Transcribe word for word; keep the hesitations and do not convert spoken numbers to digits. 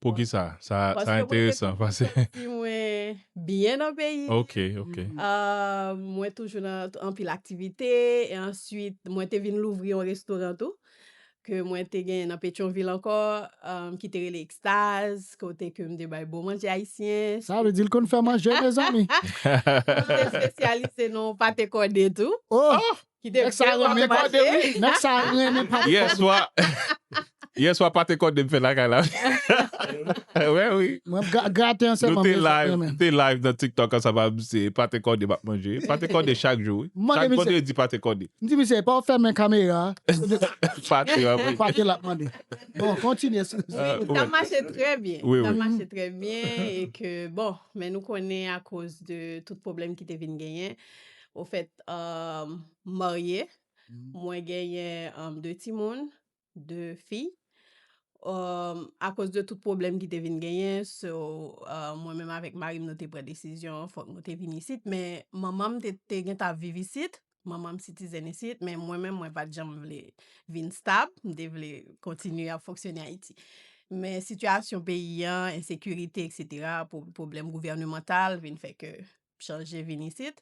Poukisa? Sa, sa Paske mwen te enteresan. toujou Paske, santi mwen byen nan peyi. ok, ok. Mhm. Euh, mwen toujou nan anpil aktivite, e answit mwen te vin louvri yon restoran tou ke mwen te gen nan Petyonvil ankò, um, ki te rele Ekstaz, kote ke m te bay bon manje ayisyen. Sa vle di l konn fè manje, mezanmi. Mwen te espesyalize nan pate kòde tou. Oh, Ki te nèg sa vrèman renmen mache. Nèg sa renmen pate Yè kòde. Swa, yè swa pate kòde m fè lakay la. Wè, wi. Mwen ga- gate an Nou sèman te mwen live, renmen. te live nan TikTok ansanm avèk misye. Pate kòde m ap manje. Pate kòde chak jou, wi. Mande Chak misye. vandredi pate kòde. M di misye, pa w fèmen kamera. Pate, w ap ri. Pate l ap mande. Bon, kontinye. Euh, Sa mache trè byen. Oui, Sa oui. Mache trè byen e ke, bon, men nou konnen akoz de tout pwoblèm ki te vin genyen. Ofèt, um, marye, mwen genyen um, de timoun, de fi. Um, akoz de tout pwoblèm ki te vin genyen, so, uh, mwen menm avèk mari m, nou te pran desizyon, fòk nou te vin isit, men manman m te, te gentan ap viv isit, manman m sitizen isit, men mwen menm, mwen pa t janm vle vin stab, m te vle kontinye ap fonksyone Ayiti. Men sitiyasyon peyi an, ensekirite, et cetera, pwo- pwoblèm gouvènemantal vin fè ke chanje vin isit.